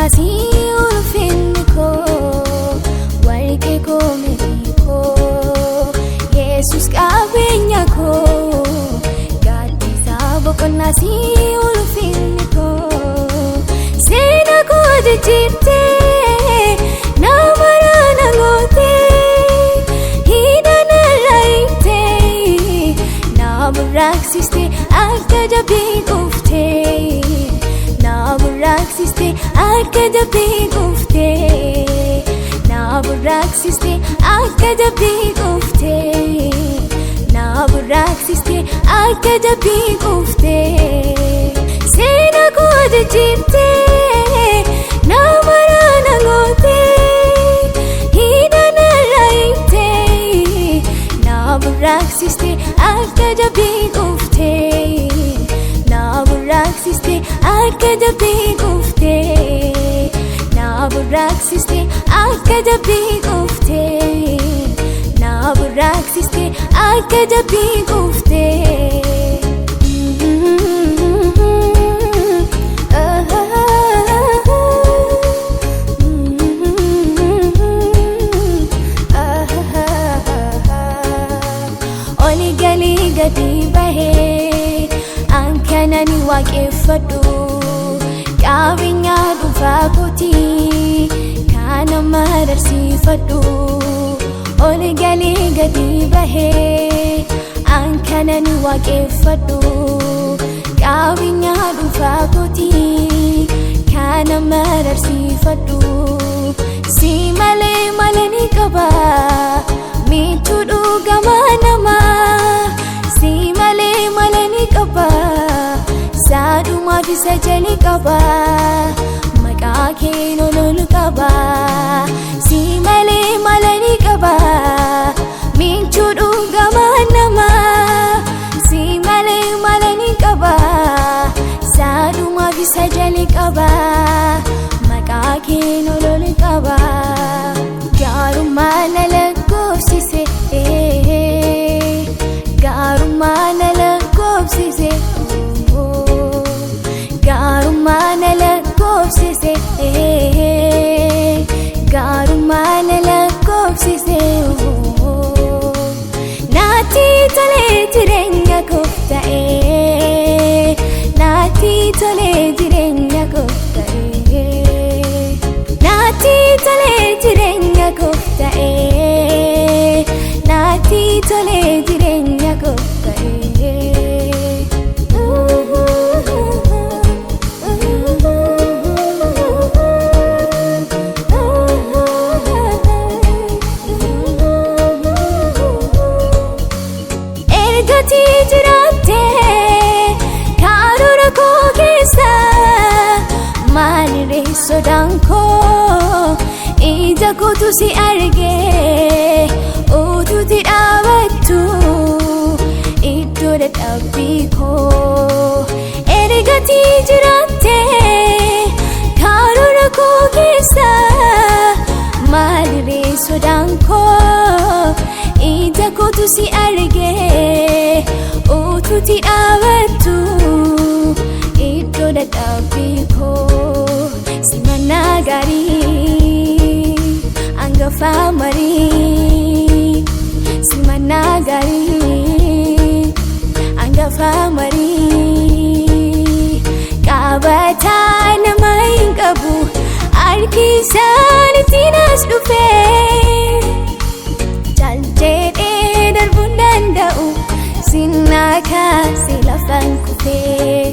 boqonnaa si ulfinni koo, warqee koo meetii koo, Yesus qabeenya koo. Gaaddisa boqonnaa si ulfinni koo, seenaa koo jijjiirtee nama raana gootee, hidha narra hiiktee, na burraaqsiste akka jabbii quuftee. Na burraaqsiste akka jabbii quuftee. Na burraaqsiste akka jabbii quuftee. Na burraaqsiste akka jabbii quuftee. Seenaa koo jijjiirtee nama raana gootee, hidha narra hiiktee, na burraaqsiste akka jabbii quuftee. Na burraaqsiste akka jabbii quuftee. Na burraaqsiste akka jabbii quuftee. Na burraaqsiste akka jabbii quuftee. Oli galii gadi bahee an kanani waaqeffadhu, qabeenya dhuunfaa kootii kana mararsiifadhu. Oli galii gadi bahee an kanani waaqeffadhu, qabeenya dhuunfaa kootii kana mararsiifadhu. Si malee malee ni qaba miituu dhugamaa namaa, si malee malee ni qaba saadhumaaf isa jali qaba, maqaa keen ololu qaba. Si malee malee ni qaba miituu dhugamaa namaa, si malee malee ni qaba saadhumaaf isa jali qaba, maqaa keen ololu qaba. Gaarummaa na lakkoofsise, gaarummaa na lakkoofsise, gaarummaa na lakkoofsise, gaarummaa na lakkoofsise. Naatti tolee jireenya koof ta'ee, naatti tolee jireenya koof ta'ee, naatti tolee jireenya koof ta'ee, naatti tolee jireenya koof ta'ee. Ergati jiraattee karoora koo keessa, maalirree sodaan koo? Ija kootu si argee utuuti dhaabattu iddoo dadhabbii koo. Ergati jiraattee karoora koo keessa, maalirree sodaan koo? Ija kootu si argee utuuti dhaabattu iddoo dadhabbii koo. Simannaa gaarii hangafa marii, simannaa gaarii hangafa marii, qabataa nama hin qabu harki isaan ittiin as dhufee. Cal jedhee darbuu hin danda'u sinnaa kaasee lafaan kufee.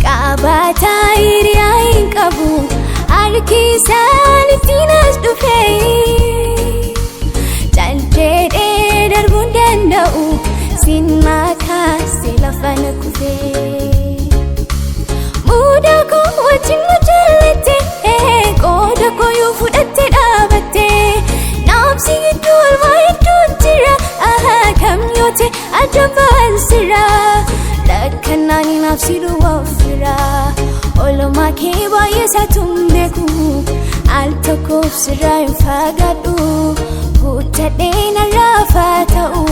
Qabataa hiriyaa hin qabu harki isaan ittiin as dhufee. Cal jedhee darbuu hin danda'u sinnaa kaasee lafaan kufee. Muudaa koo wajjin nu jallatte, qooda koo yoo fudhatte dhaabatte, naabsi gidduu olmaa hedduu jira, kam yoo ta'e adda baasira, lakkannaan naafsi duwwaa fira. Oolmaa kee baay'ee isaatu hin beeku, al tokkoof sirraa hin fagaadhu, guuttadhee narraa ta'u,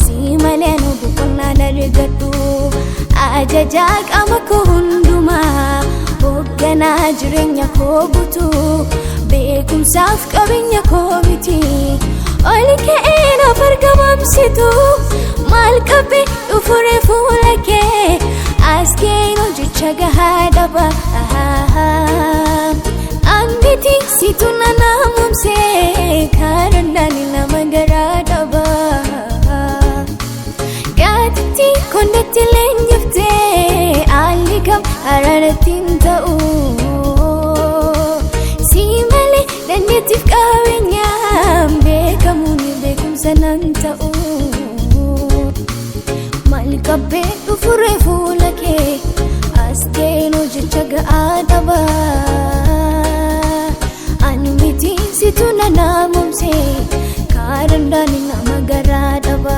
si malee nu boqonnaa argadhu. Ajajaa qaama koo hundumaa hoogganaa Jireenya koo guutuu beekumsaaf qabeenya koo miti. Oli ka'ee naaf argamamsitu maal qabee dhufuree fuula kee as geenoo jecha gahaa dhaba. Ambiti situ na naamumsee kaarandaan nama garaa dhaba. Gaatitti kondatti leenjiftee haalli kam haraaratti hin ta'u. Si malee dandeettiif qabeenyaan beekamuun beekumsa nan ta'u. Maal qabbee dhufuree fuula kee as geenoo jecha ga'aa dhaba. Ani miti situ na naamumsee kaarandaan nama garaa dhaba.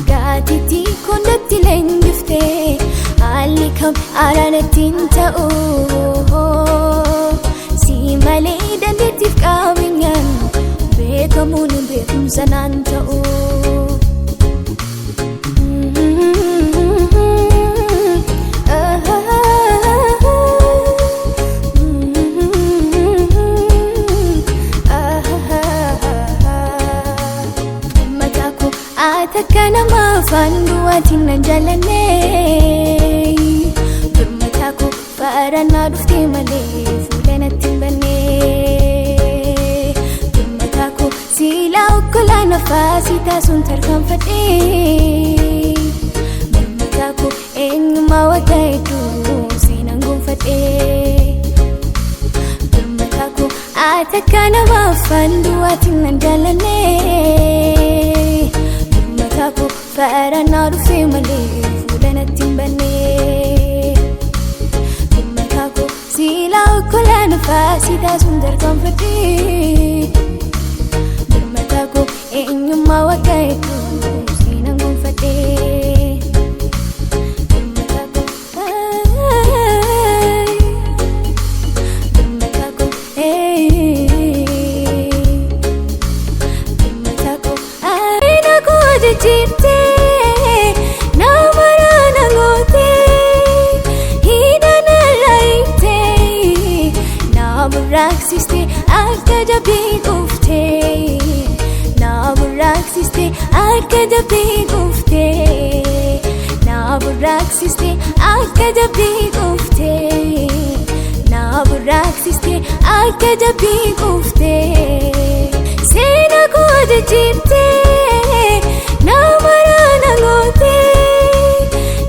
Gaatitti kondatti leenjiftee haalli kam araanatti hin ta'u. Si malee dandeettiif qabeenyaan beekamuun beekumsa naan ta'u. Mataa koo ati akka nama afaan duwwaatiin na jaallanne. Birmataa koo faarannaa dhuftee malee fuula natti hin banne. Birmataa koo siilaa okkolaa nafaasii taasuun tarkaanfadhee. Birmataa koo eenyummaa waggaa hedduu seenaan gonfadhee. Birmataa koo ati akka nama afaan duwwaatiin na jaallanne. Birmataa koo faarannaa dhuftee malee fuula natti hin banne. Birmataa koo siilaa okkolaa nafaasii taasuun tarkaanfadhee. Birmataa koo eenyummaa waggaa hedduu seenaan gonfadhee. Birmataa koo birmataa koo birmataa koo aina koo jijjiirtee nama raana gootee hidha narraa hiiktee na burraaqsistee akka jabbii quuftee na burraaqsistee akka jabbii quuftee na burraaqsistee akka jabbii quuftee na burraaqsistee akka jabbii quuftee seena koo jijjiirtee nama raana gootee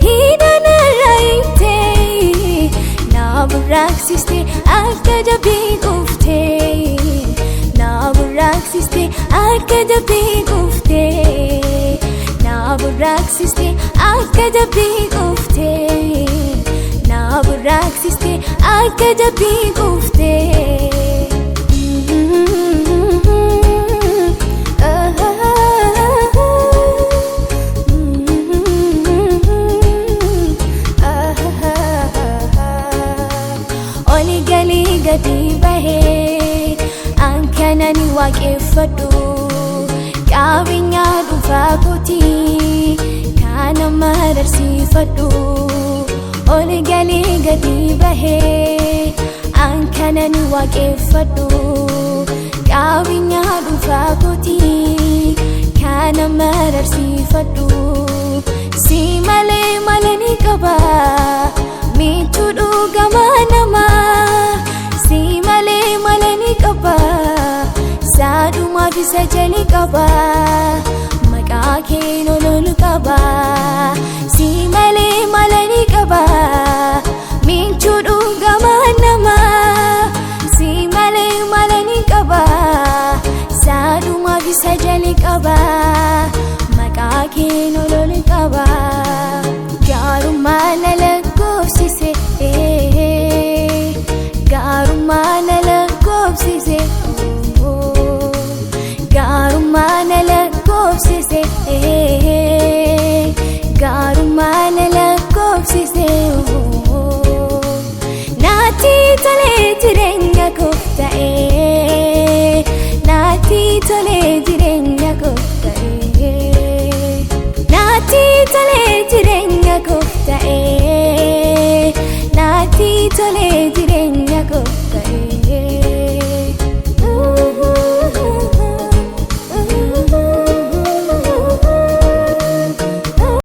hidha narraa hiiktee na burraaqsistee akka jabbii quuftee na burraaqsistee akka jabbii quuftee na burraaqsistee akka jabbii quuftee na burraaqsistee akka jabbii quuftee. Oli galii gadi bahee an kanani waaqeffadhu qabeenya dhuunfaa kootii kana mararsiifadhu. Oli galii gadi bahee an kanani waaqeffadhu qabeenya dhuunfaa kootii kana mararsiifadhu. Si malee malee ni qaba miituu dhugamaa namaa si malee malee ni qaba saadumaaf isa jalii qaba maqaa keen ololu qaba si malee malee ni qaba miituu dhugamaa namaa si malee malee ni qaba saadumaaf isa jalii qaba maqaa keen ololu qaba. Gaarummaa na lakkoofsise gaarummaa na lakkoofsise gaarummaa na lakkoofsise gaarummaa na lakkoofsise naatti tolee jireenya koof ta'ee naatti tolee jireenya koof ta'ee naatti tolee jireenya koof ta'ee naatti Tolee jireenya koo ta'ee.